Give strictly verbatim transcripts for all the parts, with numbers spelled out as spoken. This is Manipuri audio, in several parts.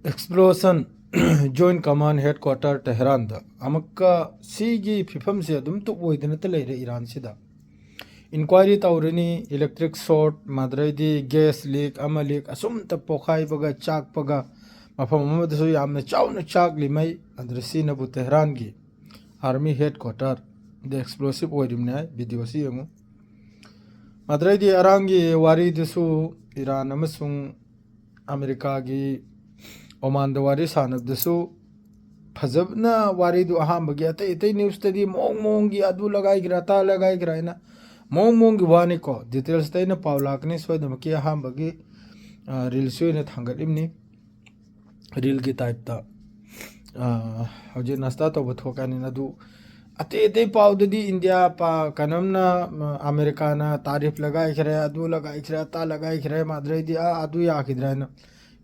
Explosion, Joint Command Headquarter ꯇꯦꯍꯔꯥꯟꯗ꯫ ꯑꯃꯨꯛꯀ ꯁꯤꯒꯤ ꯐꯤꯕꯝꯁꯦ ꯑꯗꯨꯝ ꯇꯨꯞ ꯑꯣꯏꯗꯅꯇ ꯂꯩꯔꯦ ꯏꯔꯥꯟꯁꯤꯗ꯫ ꯏꯟꯀ꯭ꯋꯥꯏꯔꯤ ꯇꯧꯔꯅꯤ, ꯏꯂꯦꯛꯇ꯭ꯔꯤꯛ ꯁꯣꯔꯠ, ꯃꯗ꯭ꯔꯩꯗꯤ ꯒ꯭ꯌꯥꯁ ꯂꯤꯛ, ꯑꯃ ꯂꯤꯛ, ꯑꯁꯨꯝꯇ ꯄꯣꯈꯥꯏꯕꯒ ꯆꯥꯛꯄꯒ, ꯃꯐꯝ ꯑꯃꯗꯁꯨ ꯌꯥꯝꯅ ꯆꯥꯎꯅ ꯆꯥꯛꯂꯤꯉꯩ, ꯑꯗꯨꯗ ꯁꯤꯅꯕꯨ ꯇꯦꯍꯔꯥꯟꯒꯤ ꯑꯥꯔꯃꯤ ꯍꯦꯗ ꯀ꯭ꯋꯥꯇꯔꯗ ꯑꯦꯛꯁꯄ꯭ꯂꯣꯁꯤꯞ ꯑꯣꯏꯔꯤꯕꯅꯤ ꯍꯥꯏ꯫ ꯚꯤꯗꯤꯑꯣꯁꯤ ꯌꯦꯡꯉꯨ꯫ ꯃꯗ꯭ꯔꯩꯗꯤ ꯑꯔꯥꯡꯒꯤ ꯋꯥꯔꯤꯗꯨꯁꯨ ꯏꯔꯥꯟ ꯑꯃꯁꯨꯡ ꯑꯃꯦꯔꯤꯀꯥꯒꯤ ꯑꯣꯃꯥꯟꯗ ꯋꯥꯔꯤ ꯁꯥꯟꯅꯕꯗꯁꯨ ꯐꯖꯅ ꯋꯥꯔꯤꯗꯨ ꯑꯍꯥꯟꯕꯒꯤ ꯑꯇꯩ ꯑꯇꯩ ꯅ꯭ꯌꯨꯁꯇꯗꯤ ꯃꯑꯣꯡ ꯃꯑꯣꯡꯒꯤ ꯑꯗꯨ ꯂꯒꯥꯏꯈ꯭ꯔꯥ ꯑꯇꯥ ꯂꯒꯥꯏꯈ꯭ꯔꯥ ꯍꯥꯏꯅ ꯃꯑꯣꯡ ꯃꯑꯣꯡꯒꯤ ꯋꯥꯅꯤꯀꯣ꯫ ꯗꯤꯇꯦꯜꯁꯇ ꯑꯩꯅ ꯄꯥꯎ ꯂꯥꯛꯀꯅꯤ ꯁꯣꯏꯗꯅꯃꯛꯀꯤ ꯑꯍꯥꯟꯕꯒꯤ, ꯑ, ꯔꯤꯜꯁꯁꯤ ꯑꯣꯏꯅ ꯊꯥꯡꯒꯠꯂꯤꯕꯅꯤ꯫ ꯔꯤꯜꯒꯤ ꯇꯥꯏꯞꯇ, ꯑ, ꯍꯧꯖꯤꯛ ꯅꯁꯇꯥ ꯇꯧꯕ ꯊꯣꯛꯀꯅꯤꯅ ꯑꯗꯨ ꯑꯇꯩ ꯑꯇꯩ ꯄꯥꯎꯗꯗꯤ ꯏꯟꯗꯤꯌꯥ ꯄꯥ-, ꯀꯩꯅꯣꯝꯅ, ꯃ-, ꯑꯃꯦꯔꯤꯀꯥꯅ ꯇꯥꯔꯤꯐ ꯂꯒꯥꯏꯈ꯭ꯔꯦ, ꯑꯗꯨ ꯂꯒꯥꯏꯈ꯭ꯔꯦ, ꯑꯇꯥ ꯂꯒꯥꯏꯈ꯭ꯔꯦ, ꯃꯗ꯭ꯔꯩꯗꯤ ꯑꯥ ꯑꯗꯨ ꯌꯥꯈꯤꯗ꯭ꯔꯦ ꯍꯥꯏꯅ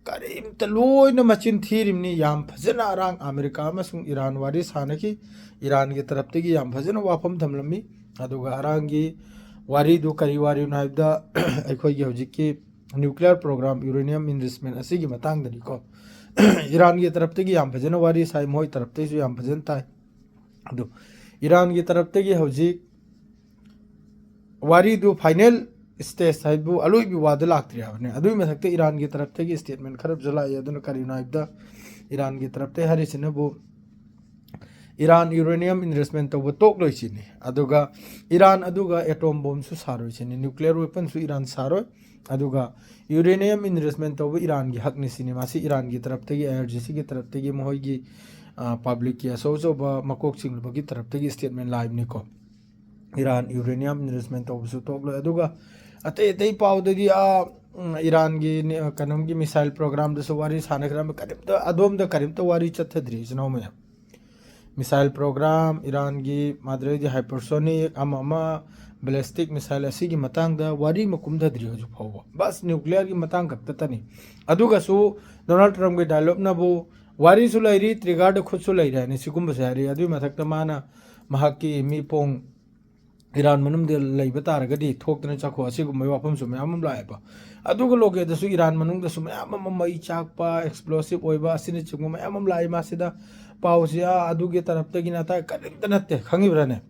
ꯀꯔꯤꯝꯇ ꯂꯣꯏꯅ ꯃꯆꯤꯟ ꯊꯤꯔꯤꯕꯅꯤ꯫ ꯌꯥꯝ ꯐꯖꯅ ꯑꯔꯥꯡ ꯑꯃꯦꯔꯤꯀꯥ ꯑꯃꯁꯨꯡ ꯏꯔꯥꯟ ꯋꯥꯔꯤ ꯁꯥꯟꯅꯈꯤ꯫ ꯏꯔꯥꯟꯒꯤ ꯇꯔꯞꯇꯒꯤ ꯌꯥꯝ ꯐꯖꯅ ꯋꯥꯐꯝ ꯊꯝꯂꯝꯃꯤ꯫ ꯑꯗꯨꯒ ꯑꯔꯥꯡꯒꯤ ꯋꯥꯔꯤꯗꯨ ꯀꯔꯤ ꯋꯥꯔꯤꯅꯣ ꯍꯥꯏꯕꯗ ꯑꯩꯈꯣꯏꯒꯤ ꯍꯧꯖꯤꯛꯀꯤ nuclear program, uranium enrichment ꯑꯁꯤꯒꯤ ꯃꯇꯥꯡꯗꯅꯤꯀꯣ꯫ ꯏꯔꯥꯟꯒꯤ ꯇꯔꯞꯇꯒꯤ ꯌꯥꯝ ꯐꯖꯅ ꯋꯥꯔꯤ ꯁꯥꯏ, ꯃꯣꯏ ꯇꯔꯞꯇꯒꯤꯁꯨ ꯌꯥꯝ ꯐꯖꯅ ꯇꯥꯏ꯫ ꯑꯗꯨ ꯏꯔꯥꯟꯒꯤ ꯇꯔꯞꯇꯒꯤ ꯍꯧꯖꯤꯛ ꯋꯥꯔꯤꯗꯨ final stage ꯍꯥꯏꯕꯨ ꯑꯂꯣꯏꯕ ꯋꯥꯗ ꯂꯥꯛꯇ꯭ꯔꯤ ꯍꯥꯏꯕꯅꯤ꯫ ꯑꯗꯨꯒꯤ ꯃꯊꯛꯇ ꯏꯔꯥꯟꯒꯤ ꯇꯔꯞꯇꯒꯤ statement ꯈꯔꯁꯨ ꯂꯥꯛꯏ꯫ ꯑꯗꯨꯅ ꯀꯔꯤꯅꯣ ꯍꯥꯏꯕꯗ ꯏꯔꯥꯟꯒꯤ ꯇꯔꯞꯇꯒꯤ ꯍꯥꯏꯔꯤꯁꯤꯅꯕꯨ ꯏꯔꯥꯟ uranium enrichment ꯇꯧꯕ ꯇꯣꯛꯂꯣꯏꯁꯤꯅꯤ꯫ ꯑꯗꯨꯒ ꯏꯔꯥꯟ ꯑꯗꯨꯒ atom bombꯁꯨ ꯁꯥꯔꯣꯏꯁꯤꯅꯤ, nuclear weaponꯁꯨ ꯏꯔꯥꯟ ꯁꯥꯔꯣꯏ꯫ ꯑꯗꯨꯒ uranium enrichment ꯇꯧꯕ ꯏꯔꯥꯟꯒꯤ ꯍꯛꯅꯤ ꯁꯤꯅꯤ꯫ ꯃꯁꯤ ꯏꯔꯥꯟꯒꯤ ꯇꯔꯞꯇꯒꯤ, IRGCꯒꯤ ꯇꯔꯞꯇꯒꯤ, ꯃꯈꯣꯏꯒꯤ, ꯑ, publicꯀꯤ ꯑꯆꯧ ꯑꯆꯧꯕ ꯃꯀꯣꯛ ꯆꯤꯡꯂꯕꯒꯤ ꯇꯔꯞꯇꯒꯤ statement ꯂꯥꯛꯏꯕꯅꯤꯀꯣ꯫ ꯏꯔꯥꯟ uranium enrichment ꯇꯧꯕꯁꯨ ꯇꯣꯛꯂꯣꯏ꯫ ꯑꯗꯨꯒ ꯑꯇꯩ ꯑꯇꯩ ꯄꯥꯎꯗꯗꯤ, ꯑꯥ, ꯎꯝ, ꯏꯔꯥꯟꯒꯤ ꯅꯦ-, ꯀꯩꯅꯣꯝꯒꯤ missile programꯗꯁꯨ ꯋꯥꯔꯤ ꯁꯥꯟꯅꯈ꯭ꯔꯝꯃꯤ꯫ ꯀꯔꯤꯝꯇ, ꯑꯗꯣꯝꯗ ꯀꯔꯤꯝꯇ ꯋꯥꯔꯤ ꯆꯠꯊꯗ꯭ꯔꯤ, ꯏꯆꯤꯟ ꯏꯅꯥꯎ ꯃꯌꯥꯝ꯫ Missile program, ꯏꯔꯥꯟꯒꯤ ꯃꯗ꯭ꯔꯩꯗꯤ hypersonic, ꯑꯃ ꯑꯃ, ballistic missile ꯑꯁꯤꯒꯤ ꯃꯇꯥꯡꯗ ꯋꯥꯔꯤ ꯑꯃ ꯀꯨꯝꯊꯗ꯭ꯔꯤ ꯍꯧꯖꯤꯛ ꯐꯥꯎꯕ꯫ ꯕꯁ nuclearꯒꯤ ꯃꯇꯥꯡ ꯈꯛꯇꯇꯅꯤ꯫ ꯑꯗꯨꯒꯁꯨ ꯗꯣꯅꯥꯜꯗ ꯇ꯭ꯔꯝꯞꯀꯤ dialogueꯅꯕꯨ ꯋꯥꯔꯤꯁꯨ ꯂꯩꯔꯤ, triggerꯗ ꯈꯨꯠꯁꯨ ꯂꯩꯔꯤ ꯍꯥꯏꯅ ꯁꯤꯒꯨꯝꯕꯁꯦ ꯍꯥꯏꯔꯤ꯫ ꯑꯗꯨꯒꯤ ꯃꯊꯛꯇ ꯃꯥꯅ ꯃꯍꯥꯛꯀꯤ ꯃꯤ ꯄꯣꯡ ꯏꯔꯥꯟ ꯃꯅꯨꯡꯗ ꯂꯩꯕ ꯇꯥꯔꯒꯗꯤ ꯊꯣꯛꯇꯅ ꯆꯠꯈꯣ, ꯑꯁꯤꯒꯨꯝꯕꯒꯤ ꯋꯥꯐꯝꯁꯨ ꯃꯌꯥꯝ ꯑꯃ ꯂꯥꯛꯑꯦꯕ꯫ ꯑꯗꯨꯒ ꯂꯣꯀꯦꯜꯗꯁꯨ ꯏꯔꯥꯟ ꯃꯅꯨꯡꯗꯁꯨ ꯃꯌꯥꯝ ꯑꯃ ꯃꯩ ꯆꯥꯛꯄ, explosive ꯑꯣꯏꯕ ꯑꯁꯤꯅꯆꯤꯡꯕ ꯃꯌꯥꯝ ꯑꯃ ꯂꯥꯛꯏ꯫ ꯃꯁꯤꯗ ꯄꯥꯎꯁꯤ, ꯑꯥ, ꯑꯗꯨꯒꯤ ꯇꯔꯞꯇꯒꯤꯅ ꯑꯇꯥ ꯀꯔꯤꯝꯇ ꯅꯠꯇꯦ, ꯈꯪꯉꯤꯕ꯭ꯔꯥꯅꯦ?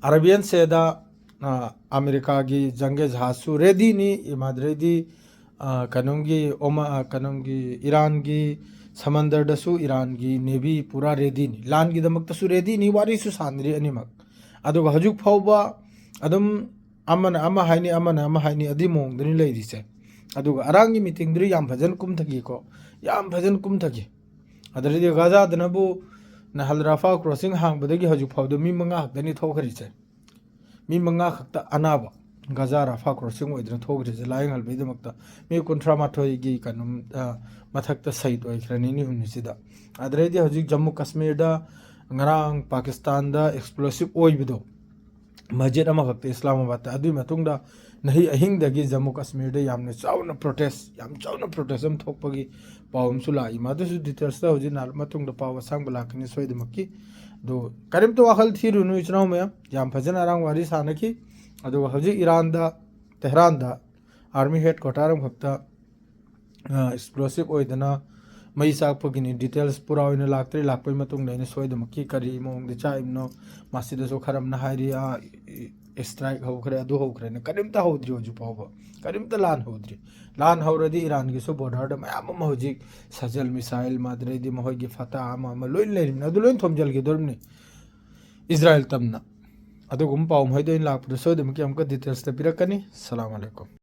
ꯑꯔꯥꯕꯤꯌꯥꯟ ꯁꯦꯗ, ꯑ, ꯑꯃꯦꯔꯤꯀꯥꯒꯤ ꯖꯪꯒꯦ ꯖꯍꯥꯖꯁꯨ ꯔꯦꯗꯤꯅꯤ, ꯏꯃꯥꯗ꯭ꯔꯦꯗꯤ, ꯑ, ꯀꯩꯅꯣꯝꯒꯤ, ꯑꯣꯃ-, ꯑ, ꯀꯩꯅꯣꯝꯒꯤ, ꯏꯔꯥꯟꯒꯤ ꯁꯃꯟꯗꯔꯗꯁꯨ ꯏꯔꯥꯟꯒꯤ ꯅꯦꯚꯤ ꯄꯨꯔꯥ ꯔꯦꯗꯤꯅꯤ, ꯂꯥꯟꯒꯤꯗꯃꯛꯇꯁꯨ ꯔꯦꯗꯤꯅꯤ, ꯋꯥꯔꯤꯁꯨ ꯁꯥꯟꯅꯔꯤ ꯑꯅꯤꯃꯛ꯫ ꯑꯗꯨꯒ ꯍꯧꯖꯤꯛ ꯐꯥꯎꯕ ꯑꯗꯨꯝ ꯑꯃꯅ ꯑꯃ ꯍꯥꯏꯅꯤ, ꯑꯃꯅ ꯑꯃ ꯍꯥꯏꯅꯤ, ꯑꯗꯨꯒꯤ ꯃꯑꯣꯡꯗꯅꯤ ꯂꯩꯔꯤꯁꯦ꯫ ꯑꯗꯨꯒ ꯑꯔꯥꯡꯒꯤ ꯃꯤꯇꯤꯡꯗꯨꯗꯤ ꯌꯥꯝ ꯐꯖꯅ ꯀꯨꯝꯊꯈꯤꯀꯣ, ꯌꯥꯝ ꯐꯖꯅ ꯀꯨꯝꯊꯈꯤ꯫ ꯑꯗꯨꯗꯩꯗꯤ ꯒꯥꯖꯥꯗꯅꯕꯨ ꯅꯍꯥꯜ ꯔꯥꯐꯥ ꯀ꯭ꯔꯣꯁꯤꯡ ꯍꯥꯡꯕꯗꯒꯤ ꯍꯧꯖꯤꯛ ꯐꯥꯎꯗ ꯃꯤ ꯃꯉꯥ ꯈꯛꯇꯅꯤ ꯊꯣꯛꯈ꯭ꯔꯤꯁꯦ꯫ ꯃꯤ ꯃꯉꯥ ꯈꯛꯇ ꯑꯅꯥꯕ ꯒꯥꯖꯥ ꯔꯥꯐꯥ ꯀ꯭ꯔꯣꯁꯤꯡ ꯑꯣꯏꯗꯅ ꯊꯣꯛꯈ꯭ꯔꯤꯁꯦ, ꯂꯥꯏꯌꯦꯡꯍꯜꯕꯒꯤꯗꯃꯛꯇ ꯃꯤ ꯀꯨꯟꯊ꯭ꯔꯥ ꯃꯥꯊꯣꯏꯒꯤ ꯀꯩꯅꯣ, ꯑ, ꯃꯊꯛꯇ ꯁꯍꯤꯗ ꯑꯣꯏꯈ꯭ꯔꯦ ꯅꯤꯅꯤ ꯍꯨꯝꯅꯤꯁꯤꯗ꯫ ꯑꯗꯨꯗꯩꯗꯤ ꯍꯧꯖꯤꯛ ꯖꯝꯃꯨ ꯀꯥꯁꯃꯤꯔꯗ ꯉꯔꯥꯡ ꯄꯥꯀꯤꯁꯇꯥꯟꯗ explosive ꯑꯣꯏꯕꯗꯣ, ꯃꯁꯖꯤꯗ ꯑꯃꯈꯛꯇ ꯏꯁꯂꯥꯃꯥꯕꯥꯗꯇ, ꯑꯗꯨꯒꯤ ꯃꯇꯨꯡꯗ ꯅꯍꯤ ꯑꯍꯤꯡꯗꯒꯤ ꯖꯝꯃꯨ ꯀꯥꯁꯃꯤꯔꯗ ꯌꯥꯝꯅ ꯆꯥꯎꯅ protest, ꯌꯥꯝ ꯆꯥꯎꯅ protest ꯑꯃ ꯊꯣꯛꯄꯒꯤ ꯄꯥꯎ ꯑꯃꯁꯨ ꯂꯥꯛꯏ꯫ ꯃꯗꯨꯁꯨ detailsꯇ ꯍꯧꯖꯤꯛ ꯅꯍꯥꯛ ꯃꯇꯨꯡꯗ ꯄꯥꯎ ꯑꯁꯥꯡꯕ ꯂꯥꯛꯀꯅꯤ ꯁꯣꯏꯗꯃꯛꯀꯤ꯫ ꯑꯗꯨ ꯀꯔꯤꯝꯇ ꯋꯥꯈꯜ ꯊꯤꯔꯨꯅꯨ ꯏꯆꯤꯟ ꯏꯅꯥꯎ ꯃꯌꯥꯝ, ꯌꯥꯝ ꯐꯖꯅ ꯑꯔꯥꯡ ꯋꯥꯔꯤ ꯁꯥꯟꯅꯈꯤ꯫ ꯑꯗꯨꯒ ꯍꯧꯖꯤꯛ ꯏꯔꯥꯟꯗ, ꯇꯦꯍꯔꯥꯟꯗ army headquarter ꯑꯃꯈꯛꯇ, ꯑ, explosive ꯑꯣꯏꯗꯅ ꯃꯩ ꯆꯥꯛꯄꯒꯤꯅꯤ꯫ Details ꯄꯨꯔꯥ ꯑꯣꯏꯅ ꯂꯥꯛꯇ꯭ꯔꯤ, ꯂꯥꯛꯄꯒꯤ ꯃꯇꯨꯡꯗ ꯑꯩꯅ ꯁꯣꯏꯗꯃꯛꯀꯤ ꯀꯔꯤ ꯃꯑꯣꯡꯗ ꯆꯥꯛꯏꯕꯅꯣ, ꯃꯁꯤꯗꯁꯨ ꯈꯔ ꯑꯃꯅ ꯍꯥꯏꯔꯤ, ꯑ, strike ꯍꯧꯈ꯭ꯔꯦ, ꯑꯗꯨ ꯍꯧꯈ꯭ꯔꯦꯅ꯫ ꯀꯔꯤꯝꯇ ꯍꯧꯗ꯭ꯔꯤ ꯍꯧꯖꯤꯛ ꯐꯥꯎꯕ, ꯀꯔꯤꯝꯇ ꯂꯥꯟ ꯍꯧꯗ꯭ꯔꯤ꯫ ꯂꯥꯟ ꯍꯧꯔꯗꯤ ꯏꯔꯥꯟꯒꯤꯁꯨ borderꯗ ꯃꯌꯥꯝ ꯑꯃ ꯍꯧꯖꯤꯛ ꯁꯖꯜ missile, ꯃꯗꯨꯗꯩꯗꯤ ꯃꯈꯣꯏꯒꯤ ꯐꯇꯥ ꯑꯃ ꯑꯃ ꯂꯣꯏ ꯂꯩꯔꯤꯕꯅꯤ, ꯑꯗꯨ ꯂꯣꯏ ꯊꯣꯝꯖꯤꯜꯈꯤꯗꯣꯔꯤꯕꯅꯤ ꯏꯖꯔꯥꯏꯜ ꯇꯝꯅ꯫ ꯑꯗꯨꯒꯨꯝꯕ ꯄꯥꯎ ꯃꯈꯩꯗꯣ ꯑꯩꯅ ꯂꯥꯛꯄꯗ ꯁꯣꯏꯗꯅꯃꯛꯀꯤ ꯑꯃꯨꯛꯀ detailsꯇ ꯄꯤꯔꯛꯀꯅꯤ꯫ ꯁꯂꯥꯝ ꯑꯂꯩꯀꯨꯝ꯫